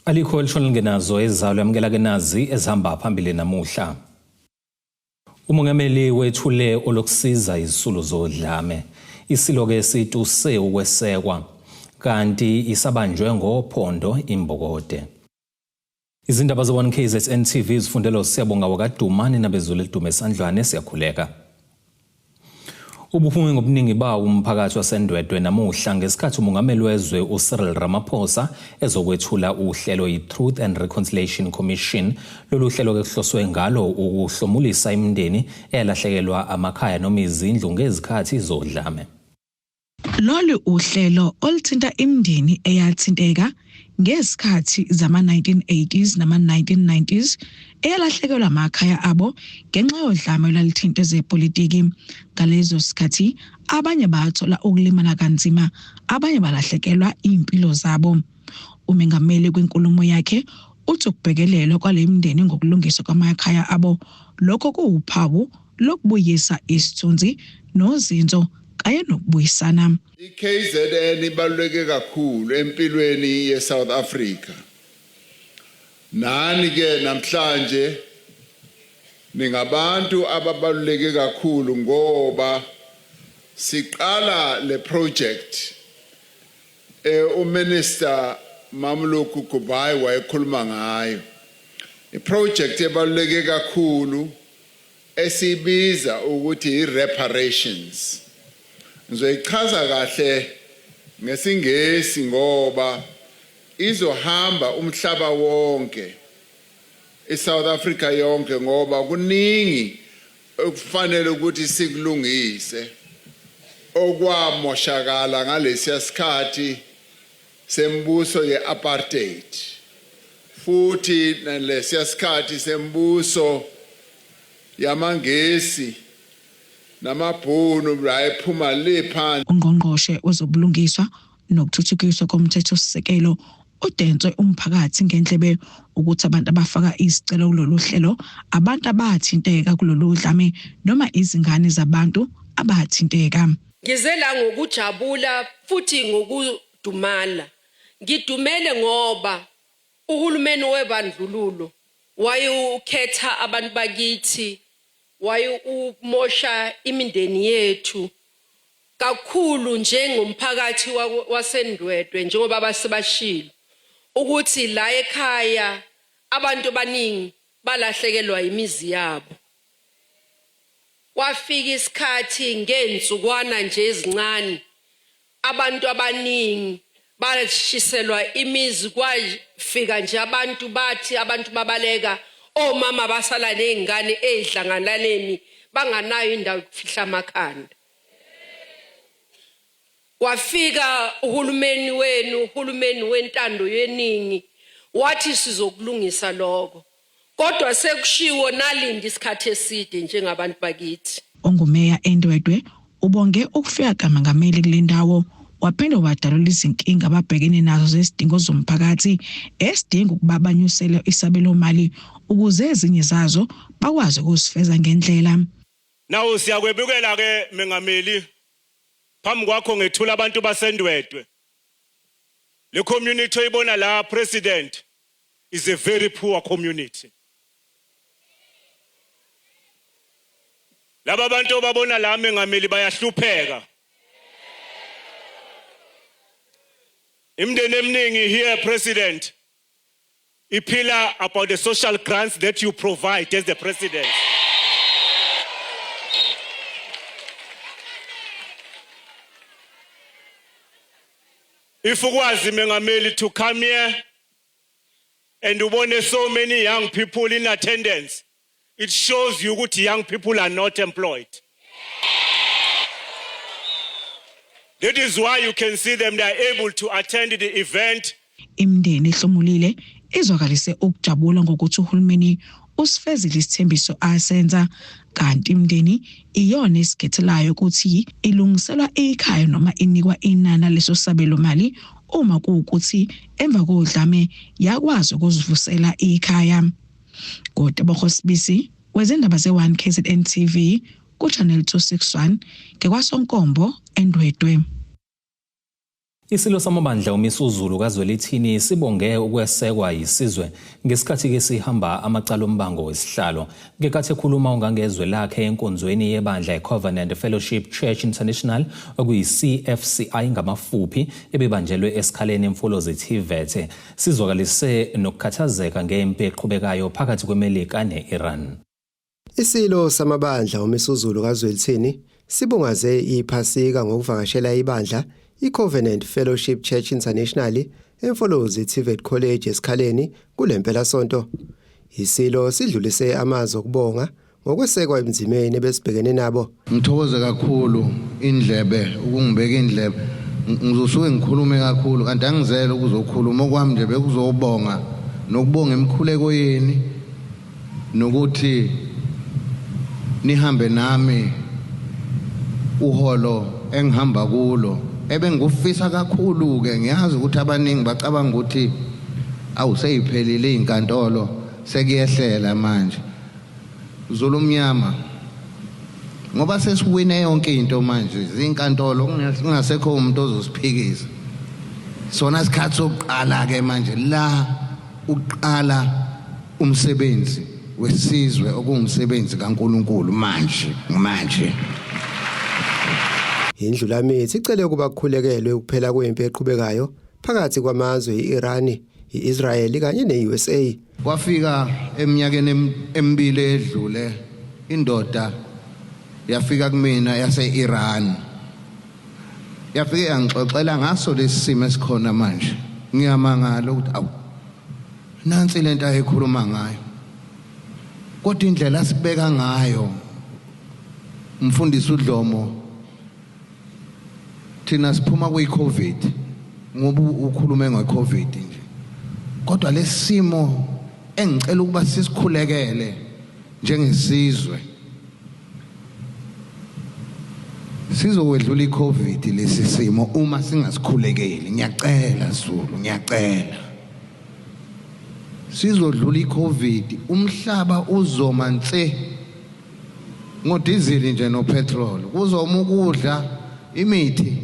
Alikho elishona lingenazo ezalo yamukela ke nazi ezihamba phambili namuhla. Umongameli wethule olokusiza izisulu zodlame. Isilo ke situse ukwesekwa kanti isabanjwe ngophondo imbokode. Izindaba ze-1 KZN TV zifundelwa uSiyabonga wakaDumani nabezulu elidume esandlwane siyakhuleka. Ubuphume ngobuningi bawo umphakathi waseNdwedwe namuhla ngesikhathi umongameli wezwe uCyril Ramaphosa ezokwethula uhlelo i-Truth and Reconciliation Commission. Lolu hlelo ke kuhloswe ngalo ukuhlomulisa imindeni eyalahlekelwa amakhaya noma izindlu ngezikhathi zodlame. Lolu uhlelo oluthinta imindeni eyathinteka ngezikhathi zama-1980s nama-1990s eyalahlekelwa amakhaya abo ngenxa yodlame olwaluthinta ezepolitiki. Ngalezo sikhathi abanye bathola ukulimala kanzima, abanye balahlekelwa iy'mpilo zabo. Umengameli kwinkulumo yakhe uthi ukubhekelelwa kwale mindeni ngokulungiswa kwamakhaya abo lokho kuwuphawu lokubuyisa isithunzi nozinzo kanye nokubuyisana. I-KZN ibaluleke kakhulu empilweni ye-South Africa. Nani ke namhlanje ningabantu ababaluleke kakhulu ngoba siqala le project uMinister Mamluku Kubai wayekhuluma ngayo. I-project ebaluleke kakhulu esibiza ukuthi i-reparations. Ngizoyichaza kahle ngesiNgesi ngoba izohamba umhlaba wonke, iSouth Africa yonke, ngoba kuningi okufanele ukuthi sikulungise okwamoshakala ngalesiya sikhathi sembuso ye-apartheid, futhi nalesiya sikhathi sembuso yamaNgesi namabhunu la ephuma le phansi. Ungqongqoshe wezobulungiswa nokuthuthukiswa komthethosisekelo udenswe umphakathi ngendlebe ukuthi abantu abafaka isicelo kulolu hlelo abantu abathinteka kulolu dlame noma izingane zabantu abathinteka. Ngize la ngokujabula futhi ngokudumala. Ngidumele ngoba uhulumeni webandlululo wayewukhetha abantu bakithi, wayewumosha imindeni yethu kakhulu njengomphakathi waseNdwedwe, njengoba basebashilo ukuthi la ekhaya abantu abaningi balahlekelwa imizi yabo. Kwafika isikhathi ngey'nsukwana nje ezincane abantu abaningi bashiselwa imizi, kwafika nje abantu bathi abantu babaleka, omama basala ney'ngane ey'dlangalaleni banganayo indawo yokufihla amakhanda. Kwafika uhulumeni wenu, uhulumeni wentando yeningi, wathi sizokulungisa lokho. Kodwa sekushiwo nalinda isikhathi eside njengabantu bakithi. Ongumeya eNdwedwe ubonge ukufika kaMengameli kule ndawo waphinde wadalula izinkinga ababhekene nazo zezidingo zomphakathi esidinga ukuba banyusele isabelomali ukuze ezinye zazo bakwazi ukuzifeza ngendlela. Nawu siyakwebukela ke Mengameli, phambi kwakho ngethula abantu baseNdwedwe. Le community oyibona la President is a very poor community. Laba bantu obabona la Mengameli bayahlupheka. Imindeni eminingi here President iphila about the social grants that you provide as the president. If ukwazi Mengameli to come here and ubone so many young people in attendance, it shows you ukuthi young people are not employed. That is why you can see them, they are able to attend the event. Imindeni ehlomulile izwakalise ukujabula ngokuthi uhulumeni usifezile isithembiso asenza, kanti imindeni iyona esikhethelayo ukuthi ilungiselwa ikhaya noma inikwa inana leso sabelo mali uma kuwukuthi emva kodlame yakwazi ukuzivusela ikhaya. Ngotebogo Sibisi wezindaba ze-1 KZN TV ku-Channel 261 ngekwaSonkombo eNdwedwe. Isilo samabandla uMisuzulu kaZwelithini sibonge ukwesekwa yisizwe ngesikhathi-ke sihamba amacala ombango wesihlalo. Ngenkathi ekhuluma uNgangezwe lakhe enkonzweni yebandla iCovenant Fellowship Church International okuyi-CFCI ngamafuphi ebibanjelwe esikhaleni eMfolozi TVET, sizwakalise nokukhathazeka ngempi eqhubekayo phakathi kweMelika ne-Iran. Isilo samabandla uMisuzulu kaZwelithini sibungaze iPhasika ngokuvakashela ibandla iCovenant Fellowship Church International eMfolozi TVET College eSikhaleni kule mpelasonto. Isilo sidlulise amazwi okubonga ngokwesekwa ebunzimeni ebesibhekene nabo. Ngithokoze kakhulu indlebe ukungibeka indlebe ngizosuke ngikhulume kakhulu kanti angizele ukuzokhuluma okwami nje bekuzobonga nokubonga imikhuleko yeni nokuthi nihambe nami uholo engihamba kulo ebengikufisa kakhulu ke. Ngiyazi ukuthi abaningi bacabanga ukuthi awu, seyiphelile izinkantolo, sekuyehlela manje Zulu umnyama, ngoba sesiwine yonke into manje izinkantolo, kungasekho umuntu ozosiphikisa. Sona sikhathi sokuqala ke manje la uqala umsebenzi wesizwe okungumsebenzi kaNkuluNkulu manje manje. Indlulamithi icele ukuba kukhulekelwe ukuphela kwempi eqhubekayo phakathi kwamazwe i-Iran, i-Israel kanye ne-USA. Kwafika eminyakeni emibili edlule indoda yafika kumina yase-Iran, yafike yangixoxela ngaso lesi simo esikhona manje. Ngiyamangala ukuthi awu, nansi lento ayikhuluma ngayo, kodwa indlela asibeka ngayo umfundisi uDlomo, thina siphuma kwi-COVID, ngoba ukhulume nge-COVID nje, kodwa lesimo engicela ukuba sisikhulekele njengesizwe sizokwedlula i-COVID lesi simo uma singasikhulekeli. Ngiyacela Zulu, ngiyacela, sizodlula i-COVID, umhlaba uzoma nse ngodizili nje nopetrol, kuzoma ukudla, imithi.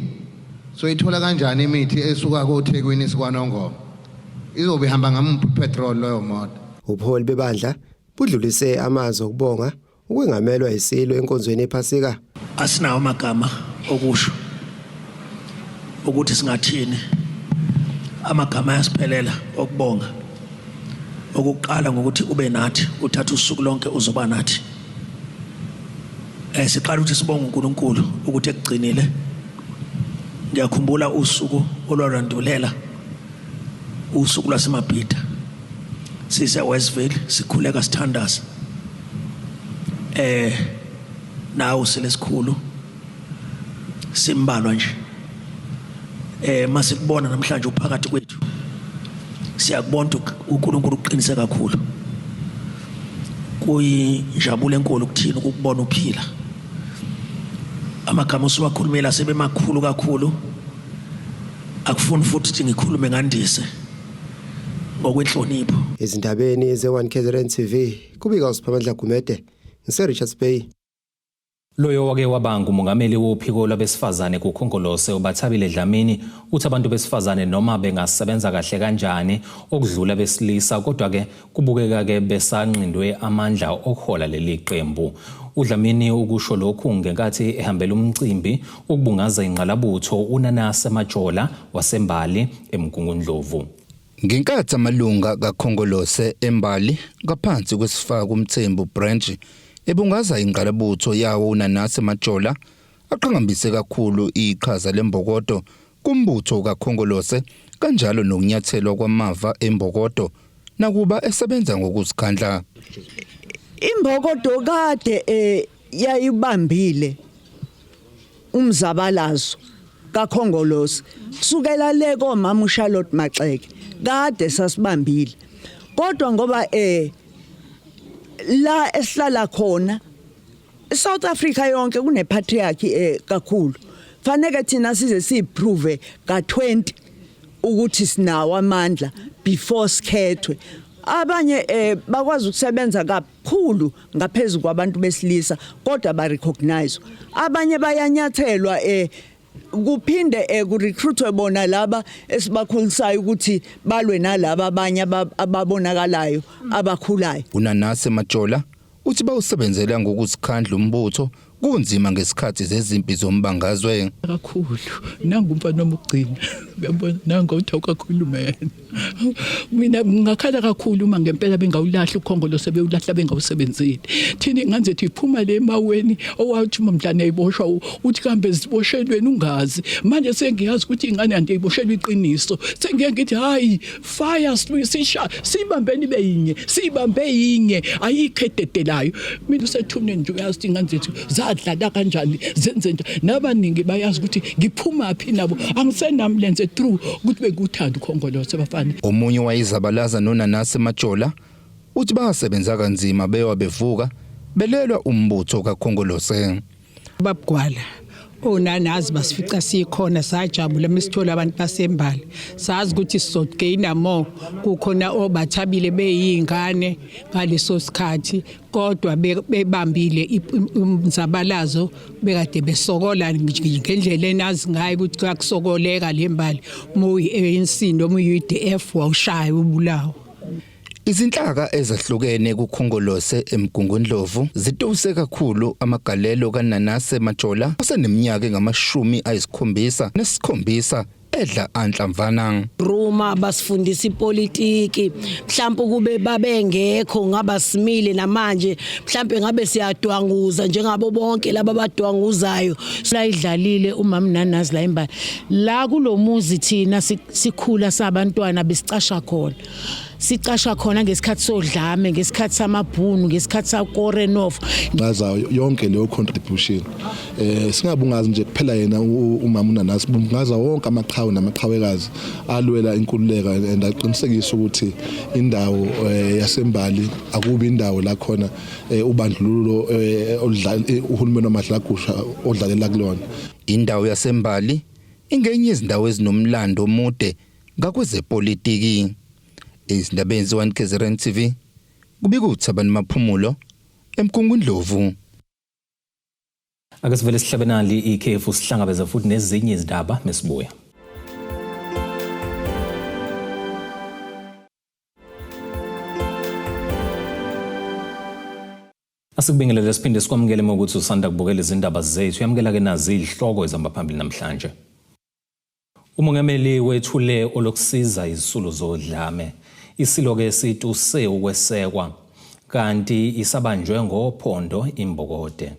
Soyithola kanjani imithi esuka koThekwini sikwanongoma? Izobe ihamba ngamuphi petrol leyo moto? Ubuholi bebandla budlulise amazwi okubonga ukwengamelwa isilo enkonzweni ePhasika. Asinawo amagama okusho ukuthi singathini, amagama ayasiphelela okubonga. Okuqala ngokuthi ube nathi, uthatha usuku lonke uzoba nathi. Siqala ukuthi sibonge uNkulunkulu ukuthi ekugcinile. Ngiyakhumbula usuku olwalandulela usuku lwaseMabhida, sise Westville, sikhuleka, sithandaza nawo selesikhulu, simbalwa nje. Masikubona namhlanje uphakathi kwethu, siyakubona ukuthi uNkulunkulu uqinise kakhulu. Kuyinjabulo enkulu kuthina ukukubona uphila. Amagama osuwakhulumela sebemakhulu kakhulu, akufuni futhi ukuthi ngikhulume ngandise ngokwenhlonipho. Ezindabeni ze-1 KZN TV, kubika uSiphamandla Gumede ngise Richards Bay. Loyo wake waba ngumongameli wophiko lwabesifazane kuKhongolose uBathabile Dlamini uthi abantu besifazane noma bengasebenza kahle kanjani okudlula besilisa, kodwa-ke kubukeka-ke besanqindwe amandla okuhola leli qembu. UDlamini ukusho lokhu ngenkathi ehambela umcimbi ukubungaza ingqalabutho uNanase Majola waseMbali eMgungundlovu. Ngenkathi amalunga kaKhongolose eMbali ngaphansi kwesifaka uMthembu branch ebungaza ingqalabutho yawo uNanase Majola, aqhakambise kakhulu iqhaza lembokodo kumbutho kaKhongolose kanjalo nokunyathelwa kwamava embokodo nakuba esebenza ngokuzikhandla. Imbokodo kade yayibambile umzabalazo kaKhongolose kusukela le komama uCharlotte Maxeke, kade sasibambile, kodwa ngoba la esihlala khona, South Africa yonke, kune patriarchy kakhulu, faneke thina size siprove ka20 ukuthi sinawo amandla before sikhethwe. Abanye bakwazi ukusebenza kakhulu ngaphezulu kwabantu besilisa, kodwa ba recognize, abanye bayanyathelwa. Kuphinde kurecruitwe bona laba esibakhulisayo ukuthi balwe nalaba abanye ababonakalayo abakhulayo. UNanase Majola uthi bawusebenzela ngokuzikhandla umbutho kunzima ngesikhathi zezimpi zombangazwe. Kakhulu nangu umfana wami ukugcina, uyabona, nangu uthi awukakhulume yena. Mina ngingakhala kakhulu uma ngempela bengawulahla ukhongolose, bewulahla bengawusebenzile. Thina ingane zethu iphuma le emaweni owathi uma mhlane ayiboshwa uthi kambe ziboshelweni ungazi. Manje sengiyazi ukuthi ingane yanto iboshelwa iqiniso, sengiye ngithi hayi fire sisha sibambeni ibe yinye, sibambe yinye, ayikho ededelayo. Mina usethuneni nje uyazi ukuthi ingane zethu zadlala kanjani, zenze njani, nabaningi bayazi ukuthi ngiphuma phi nabo, angisenamlenze through ukuthi bekuthanda ukhongolose bafana. Omunye wayizabalaza noNanase Majola uthi basebenza kanzima bewa bevuka belelwa umbutho kaKhongolose. Babugwala onanazi basifica sikhona, sajabula mesithola abantu basembali, sazi ukuthi sizogaina more. Kukhona obathabile beyingane ngaleso sikhathi, kodwa bebambile umzabalazo, bekade besokola ngendlela enazi ngayo ukuthi kuyakusokoleka le mbali. Uma uyi-ANC noma uyi-UDF wawushaya ubulawo. Izinhlaka ezahlukene kuKhongolose eMgungundlovu zituse kakhulu amagalelo kaNanase Majola oseneminyaka engama-77 edla anhlamvana. Ruma basifundisa ipolitiki, mhlawumbe kube babengekho ngaba simile namanje, mhlawumbe ngabe siyadwanguza njengabo bonke laba abadwanguzayo. La idlalile umama Nanazi la imbali la kulomuzi, thina sikhula sabantwana besicasha khona, sicasha khona ngesikhathi sodlame, ngesikhathi samabhunu, ngesikhathi sakorenov. Ngaza yonke leyo contribution, singabungazi nje kuphela yena umama uNanasi, bungaza wonke amaqhawe namaqhawekazi alwela inkululeko and aqinisekisa ukuthi indawo yasembali akubi indawo la khona ubandlululo oludlala uhulumeni wamadlagusha odlalela kulona. Indawo yasembali ingenye izindawo ezinomlando omude ngakwezepolitiki. Izindabeni ze-1 KZN TV, kubika uThabani Maphumulo eMgungundlovu. Ake sivele sihlabe nali ikhefu, sihlangabeze futhi nezinye izindaba mesibuya. Asikubingelele siphinde sikwamukele uma ukuthi usanda kubukela izindaba zethu. Yamukela ke nazi izihloko ezihamba phambili namhlanje. Umongameli wethule olokusiza izisulu zodlame. Isilo-ke situse ukwesekwa kanti isabanjwe ngophondo imbokode.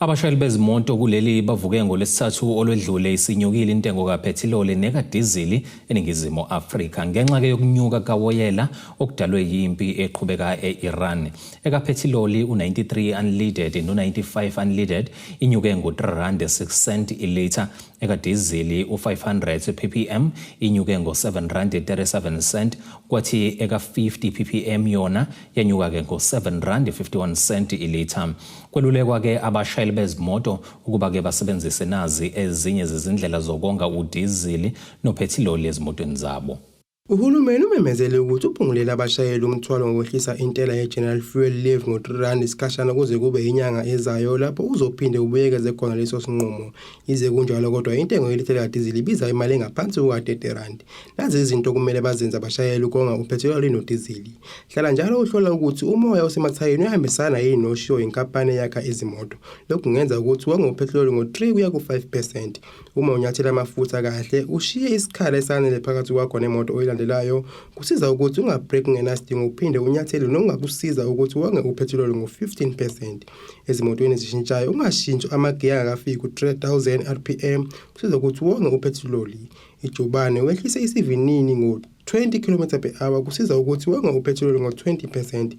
Abashayeli bezimoto kuleli bavuke ngolwesithathu olwedlule isinyukile intengo kaphethiloli nekadizili eNingizimu Afrika ngenxa ke yokunyuka kawoyela okudalwe yimpi eqhubeka e-Iran. Ekaphethiloli u-93 unleaded no-95 unleaded inyuke ngo-3 rand 6 cent ilitha, ekadizili u-500 ppm inyuke ngo-7 rand 37 cent, kwathi eka-50 ppm yona yanyuka-ke ngo-7 rand 51 cent ilitha. Kwelulekwa-ke abashayeli bezimoto ukuba-ke basebenzise nazi ezinye zezindlela zokonga udizili nophethiloli ezimotweni zabo. Uhulumeni umemezele ukuthi uphungulela abashayeli umthwalo ngokwehlisa intela ye-General Fuel Levy ngo-3 rand isikhashana kuze kube inyanga ezayo, lapho uzophinde ubuyekeze khona leso sinqumo. Yize kunjalo kodwa intengo yelitha likadizili ibiza imali engaphansi kuka-30 rand. Nazi izinto okumele bazenze abashayeli ukonga uphethiloli nodizili. Hlala njalo uhlola ukuthi umoya osemathayini uyahambisana yini noshiwo inkampani eyakha izimoto. Lokhu kungenza ukuthi wonge uphethiloli ngo-3 kuya ku-5%. Uma unyathela amafutha kahle, ushiye isikhala esanele phakathi kwakho nemoto oyilandelayo, kusiza ukuthi ungabhreki ungenasidingo, uphinde unyathele, nokungakusiza ukuthi wonge uphethiloli ngo-15%. Ezimotweni ezishintshayo, ungashintshi amagiya angakafiki ku-3000 RPM, kusiza ukuthi wonge uphethiloli. Ijubane, wehlise isivinini ngo-20 km per hour, kusiza ukuthi wonge uphethiloli ngo-20%.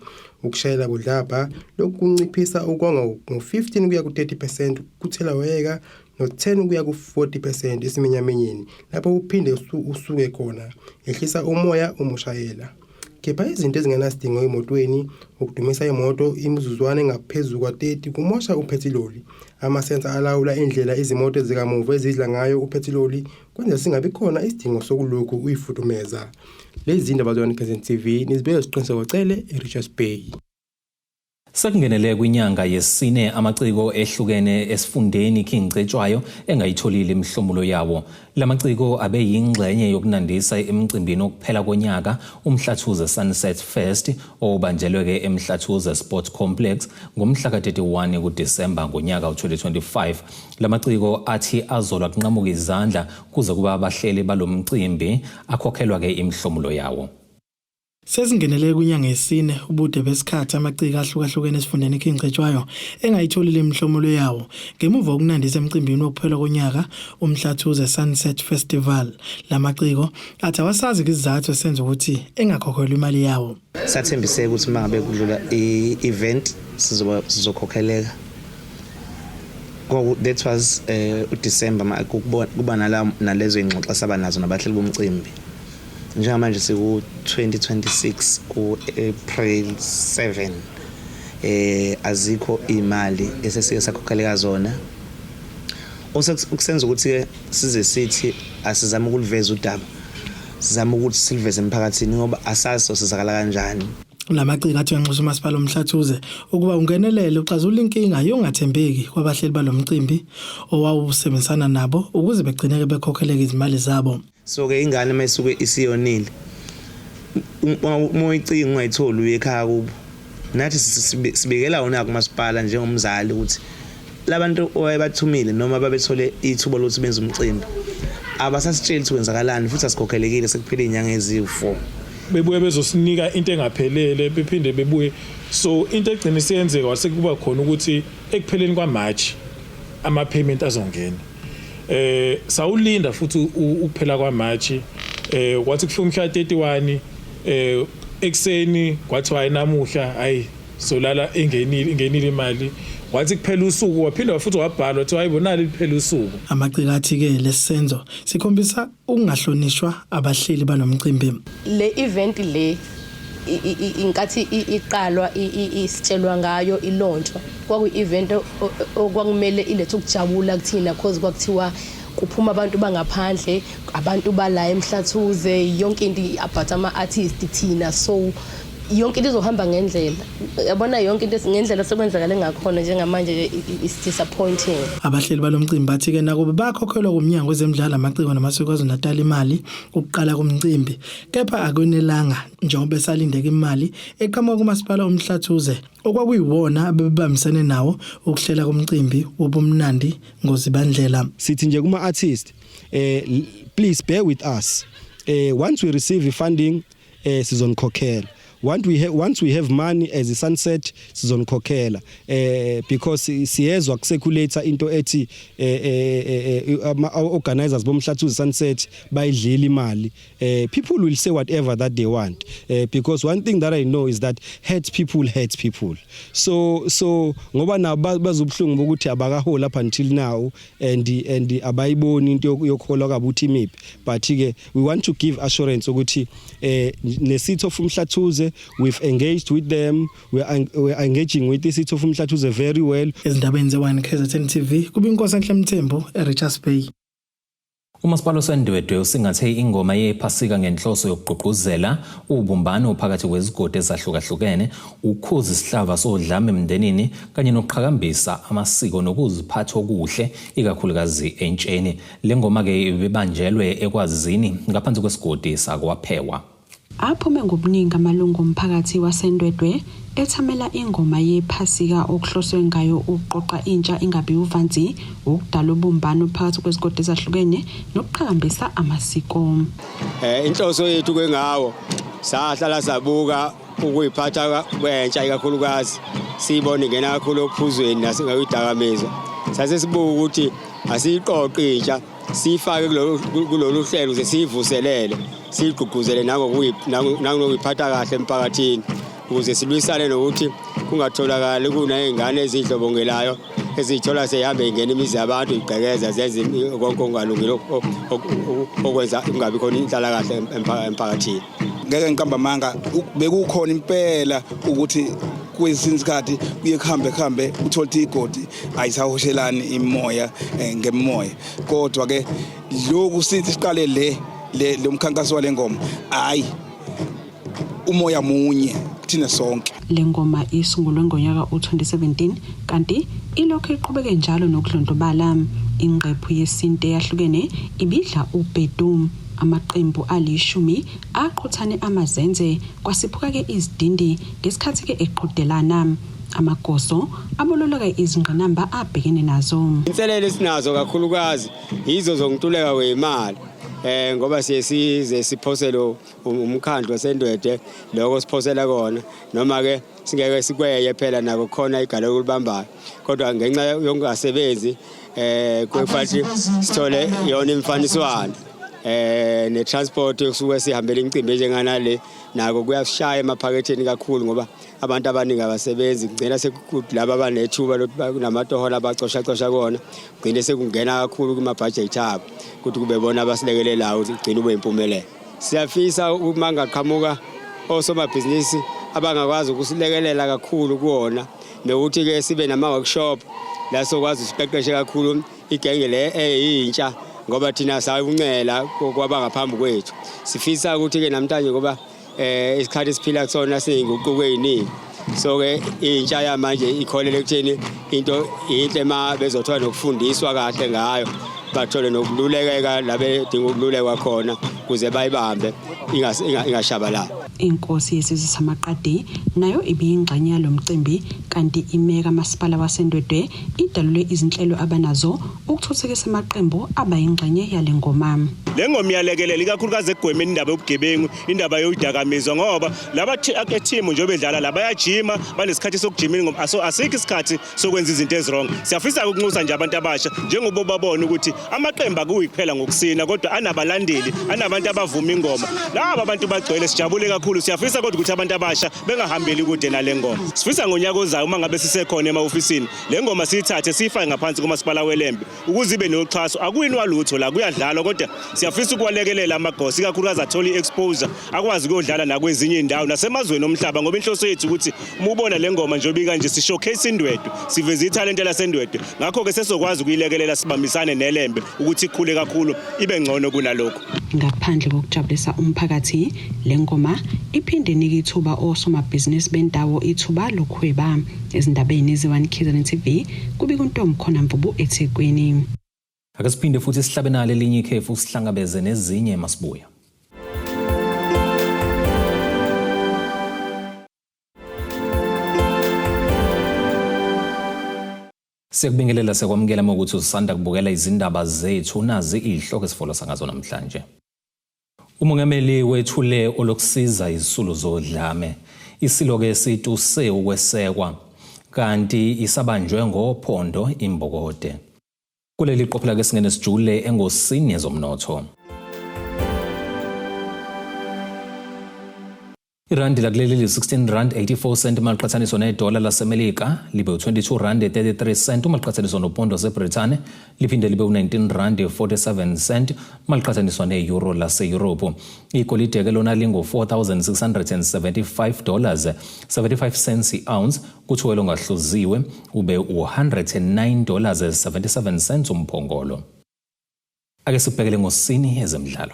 Ukushayela budlabha, lokhu kunciphisa ukonga ngo-15 kuya ku-30% kuthelawayeka no-10 kuya ku-40% esiminyaminyeni lapho uphinde usuke khona. Yehlisa umoya uma ushayela. Khipha izinto ezingenasidingo emotweni. Ukudumisa imoto imizuzwana engaphezu kwa-30 kumosha uphethiloli. Amasensa alawula indlela izimoto ezikamuva ezidla ngayo uphethiloli kwenza singabi khona isidingo sokulokhu uyifudumeza. Lezi zindaba zona KZN TV nizibeke Siqiniseko Cele eRichards Bay. Sekungenele kwinyanga yesine amaciko ehlukene esifundeni King Cetshwayo engayitholile imihlomulo yawo. Lamaciko abe yingxenye yokunandisa emcimbini wokuphela konyaka uMhlathuze Sunset Fest obanjelwe ke eMhlathuze Sports Complex ngomhla ka-31 kuDisemba ngonyaka u-2025. Lamaciko athi azolwa kunqamuka izandla kuze kuba abahleli balomcimbi akhokhelwa ke imihlomulo yawo. Sesingenele kwinyanga yesine ubude besikhathi amaciko ahlukahlukene esifundeni iKing Cetshwayo engayitholile imihlomulo yawo ngemuva kokunandisa emcimbini wokuphela konyaka uMhlathuze Sunset Festival. Lamaciko athi awasazi isizathu esenza ukuthi engakhokhelwa imali yawo. Sathembiseke ukuthi uma ngabe kudlula i-event sizoba sizokhokheleka. That was uDecember kuba nalezo ingxoxo saba nazo nabahleli bomcimbi. Njengamanje siku 2026 ku April 7, azikho imali esesike sakhokheleka zona, osekusenza ukuthi ke size sithi asizame ukuliveza udaba, sizame ukuthi siliveze emphakathini ngoba asazi sosizakala kanjani. Lamaciko athi uyanxusa umasipala uMhlathuze ukuba ungenelele uxazulule inkinga yokungathembeki kwabahleli balomcimbi owawusebenzisana nabo ukuze begcineke bekhokheleke izimali zabo. So ke ingane mayisuke isiyonile, uma uyicinga ungayitholi, uye ekhaya kubo. Nathi sibikela wona kumasipala njengomzali ukuthi labantu owayebathumile noma babethole ithuba lokuthi benze umcimbi abasasitsheli ukuthi kwenzakalani, futhi asikhokhelekile sekuphele izinyanga eziwu-4. Bebuye bezosinika into engaphelele, bephinde bebuye. So into egcina isiyenzeka wase kuba khona ukuthi ekupheleni kwaMarch ama-payment azongena. Sawulinda futhi ukuphela kwaMarch, kwathi kufika umhla 31 ekseni kwathiwa hayi, namuhla hayi, solala ingenile imali. Wathi kuphela usuku waphinda futhi wabhalwa kuthiwa hayi, bonali liphela usuku. Amaciko athi-ke lesi senzo sikhombisa ukungahlonishwa abahleli balomcimbi. Le event le inkathi iqalwa, isitshelwa ngayo, ilaunchwa, kwakuyi-event okwakumele ilethe ukujabula kuthina, cause kwakuthiwa kuphuma abantu bangaphandle, abantu bala eMhlathuze, yonke into about ama-artist thina, so yonke into izohamba ngendlela, yabona, yonke into ngendlela sekwenzakale ngakhona njengamanje is disappointing. Abahleli balomcimbi bathi-ke nakuba bakhokhelwa kumnyango wezemidlalo, amaciko namasiko KwaZulu-Natal imali ukuqala komcimbi, kepha akwenelanga njengoba besalindeka imali eqhamuka kumasipala uMhlathuze okwakuyiwona abebebambisene nawo ukuhlela komcimbi wobumnandi ngozibandlela. Sithi nje kuma artist, please bear with us. Once we receive funding, sizonikhokhela. Once we have money as a Sunset, sizonikhokhela, because siyezwa kucirculate into ethi ama organizers boMhlathuze Sunset bayidlila imali. People will say whatever that they want, because one thing that I know is that hate people hate people. So ngoba nabo bazobuhlungu bokuthi abakaholi up until now and abayiboni into yokukholwa kwabo ukuthi imiphi, but ke we want to give assurance ukuthi ne City of Umhlathuze, we've engaged with them, we are engaging with the City of Umhlathuze very well. Ezindabeni ze-1 KZN TV, kubinkosi Enhle Mthembu eRichards Bay. Umasipala waseNdwedwe usingathe ingoma yePhasika ngenhloso yokugqugquzela ubumbano phakathi kwezigodi ezahlukahlukene, ukukhuza isihlava sodlame emndenini kanye nokuqhakambisa amasiko nokuziphatha okuhle, ikakhulukazi entsheni. Le ngoma-ke ibibanjelwe eKwazini ngaphansi kwesigodi sakwaPhewa. Aphume ngobuningi amalungu omphakathi waseNdwedwe ethamela ingoma yePhasika okuhloswe ngayo ukuqoqa intsha ingabi uvanzi, ukudala ubumbano phakathi kwezigodi ezahlukene nokuqhakambisa amasiko. Inhloso yethu kwengawo sahlala sabuka ukuyiphatha kwentsha, ikakhulukazi siyibona ingena kakhulu ophuzweni nasengayidakamizwa. Sase sibuka ukuthi asiyiqoqe intsha, siyifake kulolu hlelo ukuze siyivuselele, siyigqugquzele nangokuyiphatha kahle emphakathini, ukuze silwisane nokuthi kungatholakali kuney'ngane ezidlobongelayo eziyithola seyihamba ingena imizi yabantu, igqekeza, zenze konke okungalungile okwenza kungabi khona inhlalakahle emphakathini. Ngeke ngiqamba amanga, bekukhona impela ukuthi kwesinye isikhathi kuye kuhambe kuhambe uthole ukuthi igodi ayisahoshelani imoya ngemoya, kodwa ke lokhu sithi siqale le lo mkhankaso wale ngoma, hayi, umoya munye kuthina sonke. Le ngoma isungulwe ngonyaka u-2017 kanti ilokhu iqhubeke njalo nokudlondlobala. Ingqephu yesintu eyahlukene ibidla ubhedu. Amaqembu alishumi aqhuthane amazenze kwasiphuka-ke izidindi ngesikhathi-ke eqhudelana. Amagoso abololoka izingqinamba abhekene nazo. Inselelo esinazo kakhulukazi yizo zokuntuleka kwemali. Ngoba siye size siphosele umkhandlu waseNdwedwe lokho siphosela kona noma ke singeke sikweye phela nako khona igalo olibambayo kodwa ngenxa yokungasebenzi kufanele sithole yona imfaniswano ne transport yokusuke sihambele imicimbi enjenganale nako kuyashaya emaphaketheni kakhulu ngoba abantu abaningi abasebenzi kugcina sekulaba abanethuba lokuthi namatohola abacosha cosha kona kugcine sekungena kakhulu kumabhajethi abo ukuthi kube bona abasilekelelayo ukuthi kugcine ube impumelelo. Siyafisa uma ngaqhamuka osomabhizinisi abangakwazi ukusilekelela kakhulu kuwona nokuthi ke sibe nama workshop la sokwazi siqeqeshe kakhulu igenge le eyintsha ngoba thina sakuncela kwabangaphambi kwethu. Sifisa ukuthi ke namhlanje ngoba isikhathi esiphila kusona siyinguquko eziningi so ke intsha yamanje ikholele ekutheni into inhle ma bezothola nokufundiswa kahle ngayo bathole nokululekeka la bedinga ukululekwa khona kuze bayibambe ingashabalali. Inkosi yesizwe samaQadi nayo ibiyingxenye yalo mcimbi kanti imeya kamasipala waseNdwedwe idalule izinhlelo abanazo ukuthuthukisa amaqembu abayingxenye yale ngoma. Le ngoma iyalekelela ikakhulukazi ekugwemeni indaba yobugebengu, indaba yokudakamizwa ngoba laba team nje bedlala la bayajima, banesikhathi sokujima ingoma, asikho isikhathi sokwenza izinto eziwrong. Siyafisa ukunxusa nje abantu abasha njengoba babona ukuthi amaqembu akuyi kuphela ngokusina kodwa anabalandeli, anabantu abavuma ingoma. Laba abantu bagcwele, sijabule kakhulu. Siyafisa kodwa ukuthi abantu abasha bengahambeli kude nale ngoma. Sifisa ngonyaka ozayo uma ngabe sisekhona ema-ofisini le ngoma siyithathe siyifake ngaphansi komasipala weLembe ukuze ibe noxhaso. Akuyinwa lutho la, kuyadlalwa kodwa siyafisa ukuwalekelela amagosi ikakhulukazi athole i-exposure akwazi ukuyodlala nakwezinye indawo nasemazweni omhlaba ngoba inhloso yethu ukuthi uma ubona le ngoma nje obika nje si-showcase iNdwedwe, siveze ithalente laseNdwedwe. Ngakho-ke sesizokwazi ukuyilekelela sibambisane neLembe ukuthi ikhule kakhulu ibe ngcono kunalokhu. Ngaphandle kokujabulisa umphakathi, le ngoma iphinde inike ithuba osomabhizinisi bendawo ithuba lokuhweba. Ezindabeni ze-1 KZN TV kubika uNtombi Mvubu eThekwini. Ake siphinde futhi sihlabe nalo elinye ikhefu sihlangabeze nezinye masibuya. Siyakubingelela sekwamukela ukuthi usanda kubukela izindaba zethu nazi izihloko esifolosa ngazo namhlanje. Umongameli wethule olokusiza izisulu zodlame. Isilo-ke situse ukwesekwa kanti isabanjwe ngophondo imbokode. Kuleli qophela ke singene sijule engosini yezomnotho. Irandi lakuleli li-16 rand 84 cent uma liqhathaniswa nedola laseMelika, libe u-22 rand 33 cent uma liqhathaniswa nopondo waseBrithani, liphinde libe u-19 rand 47 cent uma liqhathaniswa ne-euro laseYurophu. Igolide-ke lona lingu-4,675 dollars 75 cents i-ounce, kuthiwe longahluziwe ube u-109 dollars 77 cents umphongolo. Ake sibhekele ngosini ezemidlalo.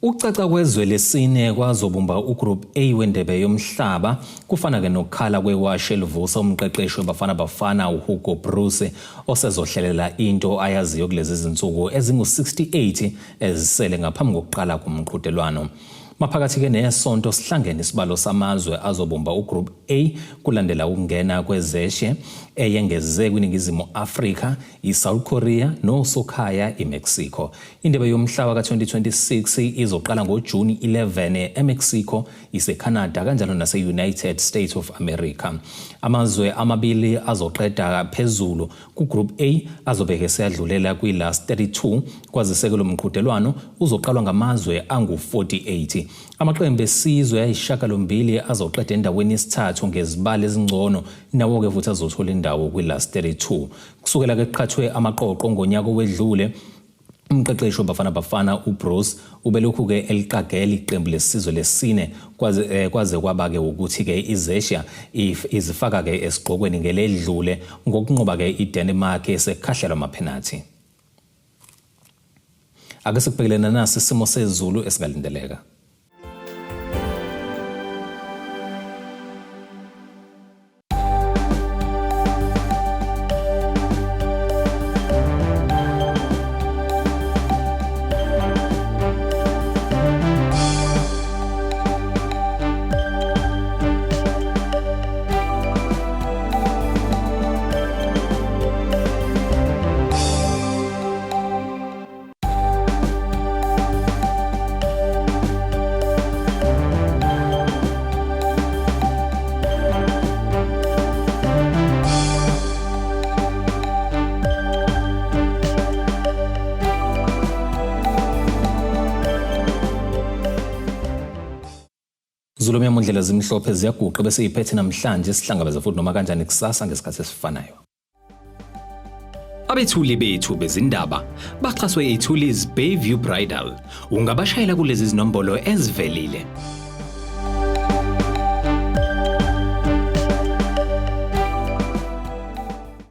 Ukucaca kwezwe lesine kwazobumba uGroup A wendebe yomhlaba kufana-ke nokukhala kwewashi elivusa umqeqeshi weBafana Bafana uHugo Broos osezohlelela into ayaziyo kulezi zinsuku ezingu-68 ezisele ngaphambi kokuqala komqhudelwano. Maphakathi-ke nesonto sihlangene isibalo samazwe azobumba uGroup A kulandela ukungena kwezeshe eyengeze kwiNingizimu Afrika, iSouth Korea nosokhaya iMexico. Indebe yomhlaba ka-2026 izoqala ngoJuni 11 eMexico, iseCanada kanjalo nase-United States of America. Amazwe amabili azoqeda phezulu ku-Group A azobeke seyadlulela kwi-last 32 kwazise lo mqhudelwano uzoqalwa ngamazwe angu-48. Amaqembu esizwe ayisishiyagalombili azoqeda endaweni yesithathu ngezibalo ezingcono nawo-ke futhi azothola indawo kwi-last 32. Kusukela ke kuqhathwe amaqoqo ngonyaka owedlule, umqeqeshi weBafana Bafana uBroos ubelokhu-ke eliqagela iqembu lesizwe lesine kwaze kwaba-ke ukuthi-ke iZesha izifaka-ke esigqokweni ngeledlule ngokunqoba-ke iDenmark esekhahlelwa amaphenathi. Ake sikubhekelene nasi isimo sezulu esingalindeleka. Zulu mnyama ndlela zimhlophe ziyaguqa bese iphethe namhlanje sihlangabeze futhi noma kanjani kusasa ngesikhathi esifanayo. Abethuli bethu bezindaba baxhaswe iThuli's Bayview Bridal. Ungabashayela kulezi zinombolo ezivelile.